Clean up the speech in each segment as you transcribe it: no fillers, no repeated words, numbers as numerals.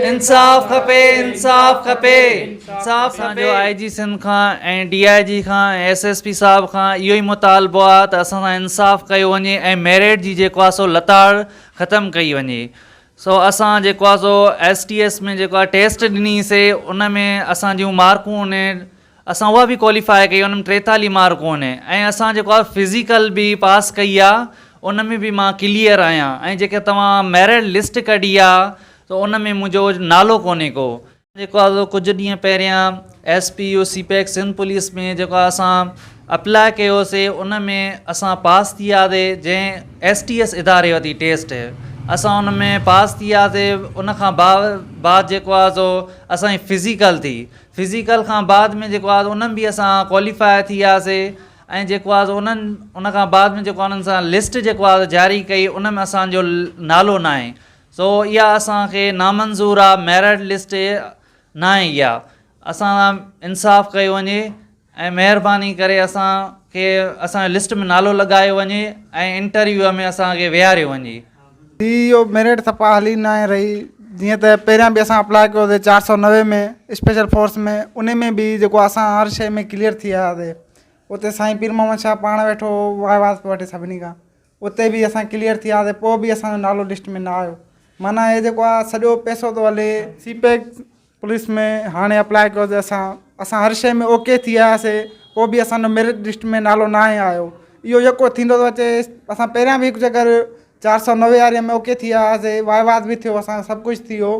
انصاف کپي انصاف کپي انصاف اسان جو آء جي سنڌ کان ۽ ڊي I جي کان ۽ ايس ايس پي صاحب کان اهو ئي مطالبو آ ته اسان سان انصاف ڪيو وڃي ۽ ميرٽ جي جيڪو آ سو لتاڙ ختم ڪئي وڃي سو اسان جيڪو آ سو ايس ٽي ايس ۾ جيڪو آ ٽيسٽ ڏني سي ان ۾ اسان جون مارڪون ان اسان اها به ڪواليفاء ڪئي ان ۾ 43 مارڪون ان ۽ اسان جيڪو آ فزيڪل به پاس ڪئي آ ان ۾ به مان ڪليئر آهيان ۽ جيڪي توهان ميرٽ لسٽ ڪڍي آ ته ان ۾ منهنجو نالو ڪونهي ڪو. جيڪو آ سو ڪجهه ڏينهن پهريان S P U CPEC Sindh police ۾ جيڪو آ اسان اپلاء ڪيوسي ان ۾ اسان پاس ٿي وياسي جنهن ايس ٽي ايس اداري وتي ٽيسٽ اسان ان ۾ پاس ٿي وياسي ان کان بعد جيڪو آ سو اسان جي فزيڪل ٿي فزيڪل کان بعد ۾ جيڪو آ سو ان ۾ به اسان ڪواليفاء ٿي وياسي ۽ جيڪو آ سو انهن ان کان بعد ۾ جيڪو انهن سان لسٽ جيڪو آ جاري ڪئي ان ۾ اسان جو نالو ناهي سو اها اسان کي نامنظور آ ميرٽ لسٽ ناهي اها اسان سان انصاف ڪيو وڃي ۽ مهرباني ڪري اسان کي اسان جو لسٽ ۾ نالو لڳايو وڃي ۽ انٽرويو ۾ اسان کي ويهاريو وڃي. هي اهو ميرٽ صفا هلي ناهي رهي جيئن ته پهريان به اسان اپلاء ڪيو سي 490 ۾ اسپيشل فورس ۾ ان ۾ به جيڪو اسان هر شيء ۾ ڪليئر ٿي آيا سي اتي سائين پير محمد شاهه پاڻ ويٺو هو واء واسطو وٺي سڀني کان اتي به اسان ڪليئر ٿي وياسين پوء به اسان جو نالو لسٽ ۾ نه آيو معنيٰ هي جيڪو آهي سڄو پئسو ٿو هلي. سي پيڪ پوليس ۾ هاڻي اپلاء ڪيوسي اسان اسان هر شيء ۾ اوڪي ٿي آياسي پوء به اسان جو ميرٽ لسٽ ۾ نالو ناهي آيو اهو يڪو ٿيندو ٿو اچي اسان پهريان به هڪ چڪر 490 واري ۾ اوڪي ٿي آياسي وائواز به ٿيو اسان جو سڀ ڪجهه ٿي ويو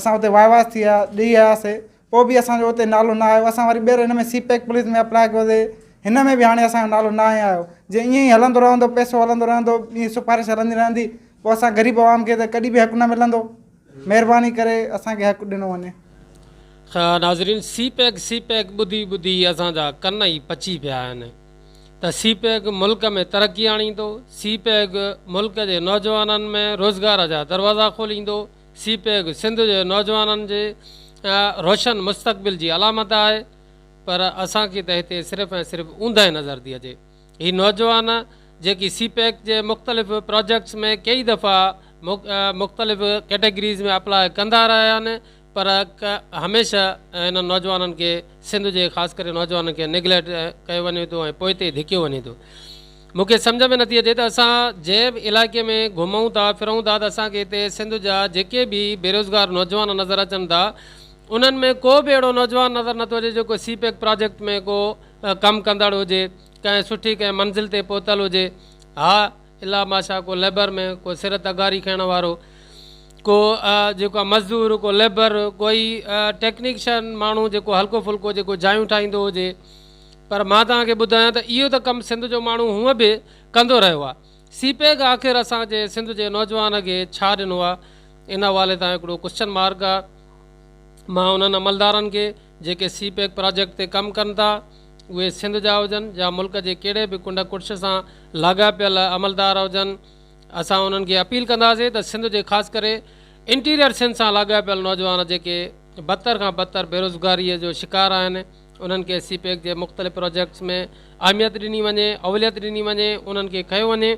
اسان اتي وائواز ٿي آيا ڏئي آياسي پوء به اسان جو اتي نالو نه آيو اسان وري ٻيهر هن ۾ سي پيڪ پوليس ۾ اپلاء ڪيوسي هن ۾ به هاڻي اسان جو نالو ناهي آيو جي ائين ئي هلندو رهندو پئسو هلندو رهندو ائين سفارش هلندي رهندي پوء اسان غريب عوام کي ته ڪڏهن به حق نه ملندو مهرباني ڪري اسان کي حق ڏنو وڃي. ناظرين سي پيڪ سي پيڪ ٻڌي ٻڌي اسان جا ڪن ئي پچي پيا آهن ته سي پيڪ ملڪ ۾ ترقي آڻيندو، سي پيڪ ملڪ جي نوجوانن ۾ روزگار جا دروازا کوليندو، سي پيڪ سنڌ جي نوجوانن جي روشن مستقبل جي علامت آهي پر اسان کي ته هتي صرف ۽ صرف اوندهه نظر ٿي اچي. هي نوجوان جيڪي سي پيڪ جي مختلف پراجيڪٽس ۾ ڪيئي دفعا مختلف ڪيٽيگريز ۾ اپلاء ڪندا رهيا آهن پر هميشه انهن نوجوانن کي سنڌ جي خاص ڪري نوجوانن کي نيگليڪٽ ڪيو وڃي ٿو ۽ پوئتي ڌڪيو وڃي ٿو. مون کي سمجهه ۾ نٿي اچي ته اسان جنهن به علائقي ۾ گهمون ٿا ڦرون ٿا ته اسان کي هتي سنڌ جا جيڪي به بيروزگار نوجوان نظر اچن ٿا انهن ۾ ڪو به اهڙو نوجوان نظر نٿو اچي جيڪو سي پيڪ پراجيڪٽ ۾ ڪو ڪم ڪندڙ هجي ڪنهن سٺي ڪنهن منزل تي پهتل هجي ها الا ماشا ڪو ليبر مين ڪو سر تغاري کڻڻ وارو ڪو جيڪو مزدور ڪو ليبر ڪوئي ٽيڪنيشن ماڻهو جيڪو هلڪو ڦلڪو جيڪو جايون ٺاهيندو هجي پر مان توهان کي ٻڌايان ته اهو ته ڪم سنڌ جو ماڻهو هونء به ڪندو رهيو آهي. سي پيڪ آخر اسان جي سنڌ جي نوجوان کي ڇا ڏنو آهي؟ ان حوالي سان هڪڙو ڪوسچن مارڪ آهي. مان انهن عملدارن کي جيڪي سي پيڪ پراجيڪٽ تي ڪم ڪن ٿا اهي سنڌ جا هجن يا ملڪ جي ڪهڙي به ڪنڊ ڪڙڇ سان لاڳاپيل عملدار هجن اسان انهن کي اپيل ڪنداسين ته سنڌ جي خاص ڪري انٽيريئر سنڌ سان لاڳاپيل نوجوان جيڪي بدتر کان بدتر بيروزگاري جو شڪار آهن انهن کي سي پيڪ جي مختلف پراجيڪٽس ۾ اهميت ڏني وڃي، اوليت ڏني وڃي، انهن کي کنيو وڃي،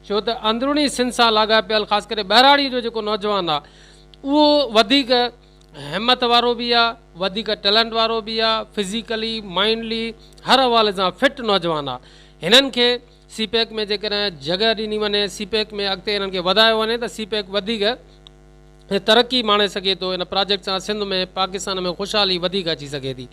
ڇو ته اندروني سنڌ سان لاڳاپيل خاص ڪري ٻهراڙي جو جيڪو نوجوان آ اهو وڌيڪ همت وارو به آ، وڌيڪ ٽيلنٽ وارو به آ، فزيڪلي، مائنڊلي هر حوالي سان فٽ نوجوان آ، هنن کي سي پيڪ ۾ جيڪڏهن جڳهه ڏني وڃي، سي پيڪ ۾ اڳتي هنن کي وڌايو وڃي ته سي پيڪ وڌيڪ ترقي ماڻي سگهي ٿو، ان پراجيڪٽ سان سنڌ ۾ پاڪستان ۾ خوشحالي وڌيڪ اچي سگهي ٿي.